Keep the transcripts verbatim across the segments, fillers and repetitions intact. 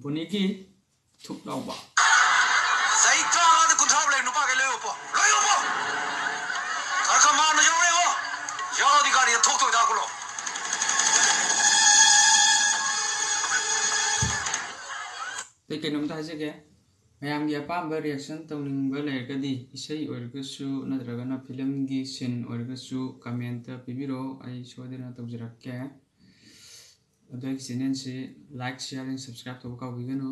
ꯕꯣꯅꯤꯒꯤ ꯊꯨꯛ ꯂꯥꯎꯕ꯫ ꯆꯍꯤ ꯇꯔꯥꯃꯉꯥꯗ ꯀꯨꯟꯊ꯭ꯔꯥ ꯂꯩ ꯅꯨꯄꯥꯈꯩ ꯂꯣꯏ ꯌꯣꯛꯄꯣ, ꯂꯣꯏ ꯌꯣꯛꯄꯣ꯫ ꯈꯔ ꯈꯔ ꯃꯥꯟꯅ ꯌꯥꯎꯔꯦꯉꯣ꯫ ꯌꯥꯎꯔꯗꯤ ꯒꯥꯔꯤꯗ ꯊꯣꯛꯇꯣꯏ ꯇꯥꯛꯄ꯭ꯔꯣ? ꯑꯩ ꯀꯩꯅꯣꯝꯇ ꯍꯥꯏꯖꯒꯦ꯫ ꯃꯌꯥꯝꯒꯤ ꯑꯄꯥꯝꯕ reaction ꯇꯧꯅꯤꯡꯕ ꯂꯩꯔꯒꯗꯤ, ꯏꯁꯩ ꯑꯣꯏꯔꯒꯁꯨ ꯅꯠꯇ꯭ꯔꯒꯅ ꯐꯤꯂꯝꯒꯤ scene ꯑꯣꯏꯔꯒꯁꯨ, comment ꯄꯤꯕꯤꯔꯛꯑꯣ, ꯑꯩ ꯁꯣꯏꯗꯅ ꯇꯧꯖꯔꯛꯀꯦ꯫ ꯑꯗꯣ ꯑꯩꯒꯤ channelꯁꯤ like, share and subscribe ꯇꯧꯕ ꯀꯥꯎꯕꯤꯒꯅꯨ꯫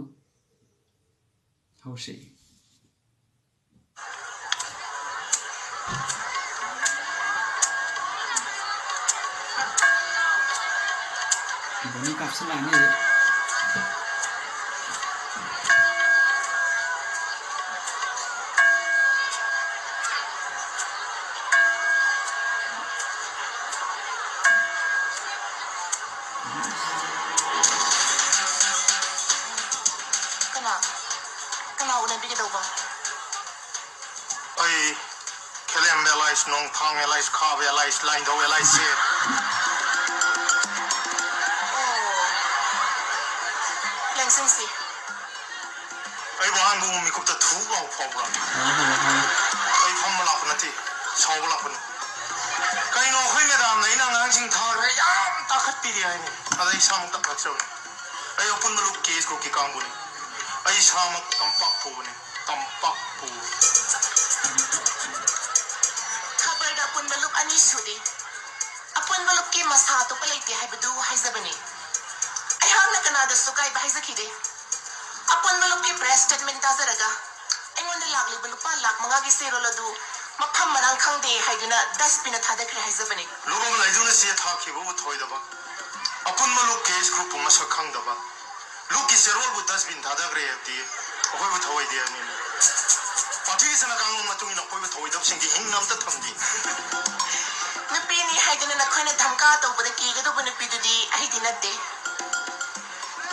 ꯍꯧꯁꯤ꯫ ꯕꯣꯅꯤ ꯀꯥꯞꯁꯤꯜꯂꯛꯑꯅꯤ ꯍꯧꯖꯤꯛ꯫ ꯀꯅꯥ? ꯀꯅꯥ ꯎꯅꯕꯤꯒꯗꯧꯕ? ꯑꯩ ꯈꯦꯂꯦꯝꯕ ꯑꯦꯂꯥꯏꯁ, ꯅꯣꯡꯊꯥꯡ ꯑꯦꯂꯥꯏꯁ, ꯈꯥꯕ ꯑꯦꯂꯥꯏꯁ, ꯂꯥꯏꯟꯙꯧ ꯑꯦꯂꯥꯏꯁ ꯁꯦ꯫ ꯑꯣ꯫ ꯂꯦꯡꯁꯤꯟꯁꯤ꯫ ꯑꯩꯕꯨ ꯑꯍꯥꯟꯕ ꯎꯕ ꯃꯤꯀꯨꯞꯇ ꯊꯨꯛ ꯂꯥꯎ ꯐꯥꯎꯕ꯭ꯔꯥ? ꯍꯥꯎ, ꯍꯥꯎ, ꯍꯥꯎ꯫ ꯑꯩ ꯐꯝꯕ ꯂꯥꯛꯄ ꯅꯠꯇꯦ, ꯁꯥꯎꯕ ꯂꯥꯛꯄꯅꯤ꯫ ꯀꯩꯅꯣ, ꯑꯩꯈꯣꯏ ꯃꯦꯗꯥꯝꯅ ꯑꯩꯅ ꯑꯉꯥꯡꯁꯤꯡ ꯊꯥꯔꯒ ꯌꯥꯝ ꯇꯥꯈꯠꯄꯤꯔꯤ ꯍꯥꯏꯅꯤ꯫ ꯑꯗ ꯑꯩ ꯏꯁꯥꯃꯛ ꯇꯞꯅ ꯆꯠꯂꯨꯔꯦ꯫ ꯑꯩ ꯑꯄꯨꯟꯕ ꯂꯨꯞ ꯀꯦ ꯑꯦꯁ ꯒ꯭ꯔꯨꯞꯀꯤ ꯀꯥꯡꯕꯨꯅꯤ꯫ ꯑꯩ ꯏꯁꯥꯃꯛ ꯇꯝꯄꯥꯛ ꯄꯨꯕꯅꯤ, ꯇꯝꯄꯥꯛ ꯄꯨꯕ꯫ ꯈꯕꯔꯗ ꯑꯄꯨꯟꯕ ꯂꯨꯞ ꯑꯅꯤ ꯁꯨꯔꯤ꯫ ꯑꯄꯨꯟꯕ ꯂꯨꯞꯀꯤ ꯃꯁꯥ ꯑꯇꯣꯞꯄ ꯂꯩꯇꯦ ꯍꯥꯏꯕꯗꯨ ꯍꯥꯏꯖꯕꯅꯤ꯫ ꯑꯩꯍꯥꯛꯅ ꯀꯅꯥꯗꯁꯨ ꯀꯥꯏꯕ ꯍꯥꯏꯖꯈꯤꯗꯦ꯫ ꯑꯄꯨꯟꯕ ꯂꯨꯞꯀꯤ press statement ꯇꯥꯖꯔꯒ ꯑꯩꯉꯣꯟꯗ ꯂꯥꯛꯂꯤꯕ ꯂꯨꯄꯥ ꯂꯥꯈ ꯃꯉꯥꯒꯤ ꯆꯦꯔꯣꯜ ꯑꯗꯨ ꯃꯐꯝ ꯃꯔꯥꯡ ꯈꯪꯗꯦ ꯍꯥꯏꯗꯨꯅ dustbinꯗ ꯊꯥꯗꯈ꯭ꯔꯦ ꯍꯥꯏꯖꯕꯅꯤ꯫ ꯂꯨꯞ ꯑꯃ ꯂꯩꯗꯨꯅ ꯆꯦ ꯊꯥꯈꯤꯕꯕꯨ ꯊꯣꯏꯗꯕ, ꯑꯄꯨꯟꯕ ꯂꯨꯞ ꯀꯦ ꯑꯦꯁ ꯒ꯭ꯔꯨꯞꯄꯨ ꯃꯁꯛ ꯈꯪꯗꯕ, ꯂꯨꯞꯀꯤ ꯆꯦꯔꯣꯜꯕꯨ dustbin ꯊꯥꯗꯈ꯭ꯔꯦ ꯍꯥꯏꯕꯗꯤ ꯑꯩꯈꯣꯏꯕꯨ ꯊꯑꯣꯏꯗꯦ ꯍꯥꯏꯕꯅꯤꯅꯦ꯫ ꯄꯥꯔꯇꯤꯒꯤ ꯆꯠꯅ ꯀꯥꯡꯂꯣꯟ ꯃꯇꯨꯡ ꯏꯟꯅ ꯑꯩꯈꯣꯏꯕꯨ ꯊꯑꯣꯏꯗꯕꯁꯤꯡꯗꯤ ꯍꯤꯡꯅ ꯑꯝꯇ ꯊꯝꯗꯦ꯫ ꯅꯨꯄꯤꯅꯤ ꯍꯥꯏꯗꯨꯅ ꯅꯈꯣꯏꯅ ꯙꯝꯀꯥ ꯇꯧꯕꯗ ꯀꯤꯒꯗꯧꯕ ꯅꯨꯄꯤꯗꯨꯗꯤ ꯑꯩꯗꯤ ꯅꯠꯇꯦ꯫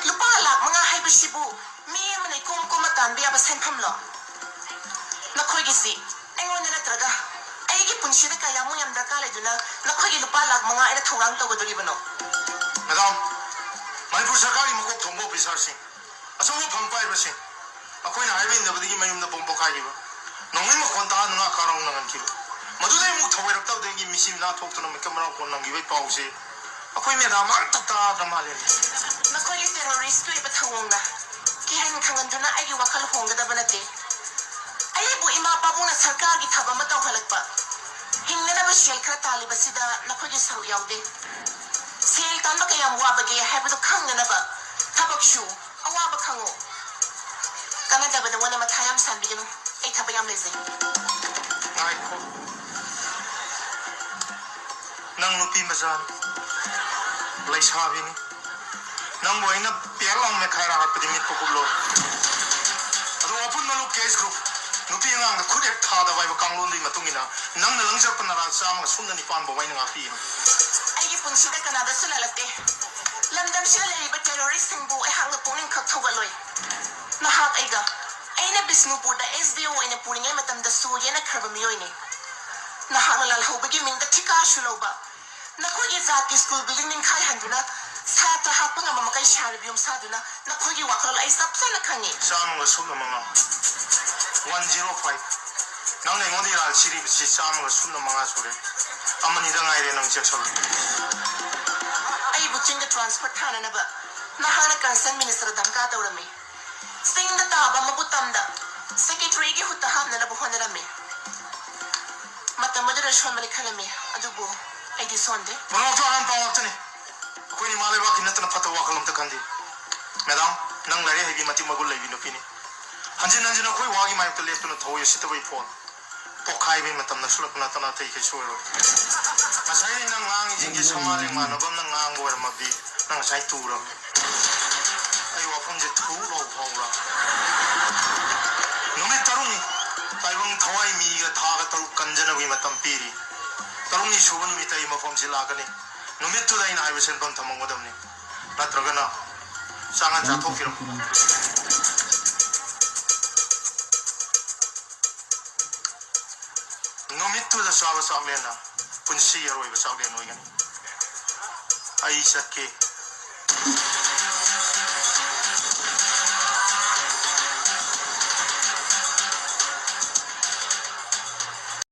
ꯂꯨꯄꯥ ꯂꯥꯈ ꯃꯉꯥ ꯍꯥꯏꯕꯁꯤꯕꯨ ꯃꯤ ꯑꯃꯅ ꯏꯀꯣꯝ ꯀꯣꯝꯅ ꯇꯥꯟꯕ ꯌꯥꯕ ꯁꯦꯟꯐꯝꯂꯣ? ꯅꯈꯣꯏꯒꯤꯁꯤ ꯑꯩꯉꯣꯟꯗ ꯅꯠꯇ꯭ꯔꯒ ꯑꯩꯒꯤ ꯄꯨꯟꯁꯤꯗ ꯀꯌꯥꯃꯨꯛ ꯌꯥꯝ ꯗꯔꯀꯥꯔ ꯂꯩꯗꯨꯅ ꯅꯈꯣꯏꯒꯤ ꯂꯨꯄꯥ ꯂꯥꯈ ꯃꯉꯥ ꯑꯩꯅ ꯊꯧꯔꯥꯡ ꯇꯧꯒꯗꯣꯔꯤꯕꯅꯣ? ꯃꯦꯗꯥꯝ, ꯃꯅꯤꯄꯨꯔ ꯁꯔꯀꯥꯔꯒꯤ ꯃꯀꯣꯛ ꯊꯣꯡꯕ ꯑꯣꯐꯤꯁꯥꯔꯁꯤꯡ, ꯑꯆꯧꯕ ꯐꯝ ꯄꯥꯏꯕꯁꯤꯡ, ꯑꯩꯈꯣꯏꯅ ꯍꯥꯏꯕ ꯏꯟꯗꯕꯗꯒꯤ ꯃꯌꯨꯝꯗ ꯕꯣꯝ ꯄꯣꯈꯥꯏꯈꯤꯕ, ꯅꯣꯡꯃꯩ ꯃꯈꯣꯟ ꯇꯥꯗꯨꯅ ꯉꯥ ꯈꯥꯔꯧ ꯅꯪꯍꯟꯈꯤꯕ, ꯃꯗꯨꯗꯩ ꯑꯃꯨꯛ ꯊꯧꯑꯣꯏꯔꯛꯇꯕꯗꯒꯤ ꯃꯤꯁꯤ ꯃꯤꯅꯥ ꯊꯣꯛꯇꯨꯅ ꯃꯤꯀꯞ ꯃꯔꯥꯎ ꯀꯣꯟ ꯅꯪꯈꯤꯕꯒꯤ ꯄꯥꯎꯁꯤ ꯑꯩꯈꯣꯏ ꯃꯦꯗꯥꯝ ꯑꯝꯇ ꯇꯥꯗ꯭ꯔ ꯃꯥꯜꯂꯦꯅꯦ꯫ ꯅꯈꯣꯏꯒꯤ terrorist ꯑꯣꯏꯕ ꯊꯧꯑꯣꯡꯅ ꯀꯤꯍꯟ ꯈꯪꯍꯟꯗꯨꯅ ꯑꯩꯒꯤ ꯋꯥꯈꯜ ꯍꯣꯡꯒꯗꯕ ꯅꯠꯇꯦ꯫ ꯑꯩꯕꯨ ꯏꯃꯥ ꯄꯥꯕꯨꯡꯅ ꯁꯔꯀꯥꯔꯒꯤ ꯊꯕꯛ ꯑꯃ ꯇꯧꯍꯜꯂꯛꯄ, ꯍꯤꯡꯅꯅꯕ ꯁꯦꯜ ꯈꯔ ꯇꯥꯜꯂꯤꯕꯁꯤꯗ ꯅꯈꯣꯏꯒꯤ ꯁꯔꯨꯛ ꯌꯥꯎꯗꯦ꯫ ꯁꯦꯜ ꯇꯥꯟꯕ ꯀꯌꯥꯝ ꯋꯥꯕꯒꯦ ꯍꯥꯏꯕꯗꯨ ꯈꯪꯅꯅꯕ ꯊꯕꯛꯁꯨ, ꯑꯋꯥꯕ ꯈꯪꯉꯨ꯫ ꯀꯥꯟꯅꯗꯕꯗ ꯋꯥꯅ ꯃꯊꯥ ꯌꯥꯝ ꯁꯥꯟꯕꯤꯒꯅꯨ꯫ ꯑꯩ ꯊꯕꯛ ꯌꯥꯝ ꯂꯩꯖꯩ꯫ ꯉꯥꯏꯈꯣ꯫ ꯅꯪ ꯅꯨꯄꯤ ꯃꯆꯥꯅꯤ꯫ ꯂꯩꯁꯥꯕꯤꯅꯤ꯫ ꯅꯪꯕꯨ ꯑꯩꯅ ꯄꯦꯠ ꯂꯥꯎ ꯃꯦꯈꯥꯏꯔ ꯍꯥꯠꯄꯗꯤ ꯃꯤꯠ ꯄꯀꯨꯞꯂꯣꯏ꯫ ꯑꯗꯣ ꯑꯄꯨꯟꯕ ꯂꯨꯞ case group, ꯅꯨꯄꯤ ꯑꯉꯥꯡꯗ ꯈꯨꯠ ꯍꯦꯛ ꯊꯥꯗꯕ ꯍꯥꯏꯕ ꯀꯥꯡꯂꯣꯟꯗꯨꯒꯤ ꯃꯇꯨꯡ ꯏꯟꯅ, ꯅꯪꯅ ꯂꯪꯖꯔꯛꯄ ꯅꯔꯥ ꯆꯥꯝꯃꯒ ꯁꯨꯞꯅ ꯅꯤꯄꯥꯟ ꯐꯥꯎ ꯑꯩꯅ ꯉꯥꯛꯄꯤꯒꯅꯤ꯫ ꯑꯩꯒꯤ ꯄꯨꯟꯁꯤꯗ ꯀꯅꯥꯗꯁꯨ ꯂꯥꯜꯂꯛꯇꯦ꯫ ꯂꯝꯗꯝꯁꯤꯗ ꯂꯩꯔꯤꯕ terrorist ꯁꯤꯡꯕꯨ ꯑꯩꯍꯥꯛꯅ ꯄꯨꯛꯅꯤꯡ ꯈꯛ ꯊꯧꯒꯠꯂꯣꯏ꯫ ꯅꯍꯥꯛ ꯑꯩꯒ, ꯑꯩꯅ ꯕꯤꯁꯅꯨꯄꯨꯔꯗ S D O ꯑꯣꯏꯅ ꯄꯨꯔꯤꯉꯩ ꯃꯇꯝꯗꯁꯨ ꯌꯦꯠꯅꯈ꯭ꯔꯕ ꯃꯤꯑꯣꯏꯅꯤ꯫ ꯅꯍꯥꯛꯅ ꯂꯥꯜꯍꯧꯕꯒꯤ ꯃꯤꯡꯗ ꯊꯤꯀꯥꯁꯨ ꯂꯧꯕ, ꯅꯈꯣꯏꯒꯤ ꯖꯥꯠꯀꯤ school building ꯅꯤꯡꯈꯥꯏꯍꯟꯗꯨꯅ ꯁꯥꯇ꯭ꯔ ꯍꯥꯠꯄ ꯉꯝꯕ ꯃꯈꯩ ꯁꯥꯔꯤꯕ ꯌꯨꯝ ꯁꯥꯗꯨꯅ ꯅꯈꯣꯏꯒꯤ ꯋꯥꯈꯜ ꯑꯩ ꯆꯞ ꯆꯥꯅ ꯈꯪꯉꯤ꯫ ꯆꯥꯝꯃꯒ ꯁꯨꯞꯅ ꯃꯉꯥ꯫ One zero five꯫ ꯅꯪꯅ ꯑꯩꯉꯣꯟꯗ ꯏꯔꯥꯜ ꯁꯤꯔꯤꯕꯁꯤ ꯆꯥꯝꯃꯒ ꯁꯨꯞꯅ ꯃꯉꯥ ꯁꯨꯔꯦ꯫ ꯑꯃꯅꯤꯗ ꯉꯥꯏꯔꯦ, ꯅꯪ ꯆꯦꯛꯁꯜꯂꯨ꯫ ꯑꯩꯕꯨ ꯆꯤꯡꯗ transfer ꯊꯥꯅꯅꯕ ꯅꯍꯥꯛꯅ concerned minister ꯗ ꯙꯝꯀꯥ ꯇꯧꯔꯝꯃꯤ꯫ ꯆꯤꯡꯗ ꯇꯥꯕ ꯑꯃꯕꯨ ꯇꯝꯗ secretary ꯒꯤ ꯍꯨꯠꯇ ꯍꯥꯞꯅꯅꯕ ꯍꯣꯠꯅꯔꯝꯃꯤ꯫ ꯃꯇꯝ ꯑꯗꯨꯗ ꯁꯣꯟꯕꯅꯤ ꯈꯜꯂꯝꯃꯤ, ꯑꯗꯨꯕꯨ ꯑꯩꯗꯤ ꯁꯣꯟꯗꯦ꯫ ꯄꯨꯝꯅꯃꯛꯇꯣ ꯑꯍꯥꯟꯕ ꯄꯥꯎ ꯉꯥꯛꯇꯅꯤ꯫ ꯑꯩꯈꯣꯏꯅ ꯏꯃꯥ ꯂꯩꯕꯥꯛꯀꯤ ꯅꯠꯇꯅ ꯐꯠꯇꯕ ꯋꯥꯈꯜ ꯑꯝꯇ ꯈꯟꯗꯦ꯫ ꯃꯦꯗꯥꯝ, ꯅꯪ ꯂꯥꯏꯔꯤꯛ ꯍꯩꯕꯤ ꯃꯇꯤꯛ ꯃꯒꯨꯟ ꯂꯩꯕꯤ ꯅꯨꯄꯤꯅꯤ꯫ ꯍꯟꯖꯤꯟ ꯍꯟꯖꯤꯟ ꯑꯩꯈꯣꯏ ꯋꯥꯒꯤ ꯃꯥꯌꯣꯛꯇ ꯂꯦꯞꯇꯨꯅ ꯊꯧꯑꯣꯏ ꯎꯁꯤꯠꯇꯕꯒꯤ ꯐꯣꯟ ꯄꯣꯛꯈꯥꯏꯕꯒꯤ ꯃꯇꯝ ꯅꯛꯁꯤꯜꯂꯛꯄ ꯅꯠꯇꯅ ꯑꯇꯩ ꯀꯩꯁꯨ ꯑꯣꯏꯔꯣꯏ꯫ ꯉꯁꯥꯏ ꯅꯪ ꯉꯥꯡꯉꯤꯁꯤꯡꯁꯦ ꯁꯃꯥꯖ ꯂꯦꯡꯃꯥꯟꯅꯕ ꯑꯃꯅ ꯉꯥꯡꯕ ꯑꯣꯏꯔꯝꯃꯕꯗꯤ ꯅꯪ ꯉꯁꯥꯏ ꯇꯨꯔꯕꯅꯤ꯫ ꯑꯩ ꯋꯥꯐꯝꯁꯦ ꯊꯨ ꯂꯥꯎ ꯐꯥꯎꯕ꯭ꯔꯥ? ꯅꯨꯃꯤꯠ ꯇꯔꯨꯛꯅꯤ꯫ ꯇꯥꯏꯕꯪ ꯊꯋꯥꯏ ꯃꯤꯒ ꯊꯥꯒ ꯇꯔꯨꯛ ꯀꯟꯖꯅꯕꯒꯤ ꯃꯇꯝ ꯄꯤꯔꯤ꯫ ꯇꯔꯨꯛꯅꯤ ꯁꯨꯕ ꯅꯨꯃꯤꯠꯇ ꯑꯩ ꯃꯐꯝꯁꯤ ꯂꯥꯛꯀꯅꯤ꯫ ꯅꯨꯃꯤꯠꯇꯨꯗ ꯑꯩꯅ ꯍꯥꯏꯕ ꯁꯦꯟꯐꯝ ꯊꯝꯃꯝꯒꯗꯕꯅꯤ꯫ ꯅꯠꯇ꯭ꯔꯒꯅ ꯆꯥꯉꯟ ꯆꯥꯊꯣꯛꯄꯤꯔꯝꯃꯨ꯫ ꯅꯨꯃꯤꯠꯇꯨꯗ ꯆꯥꯕ ꯆꯥꯛꯂꯦꯟꯅ ꯄꯨꯟꯁꯤꯒꯤ ꯑꯔꯣꯏꯕ ꯆꯥꯛꯂꯦꯟ ꯑꯣꯏꯒꯅꯤ꯫ ꯑꯩ ꯆꯠꯀꯦ꯫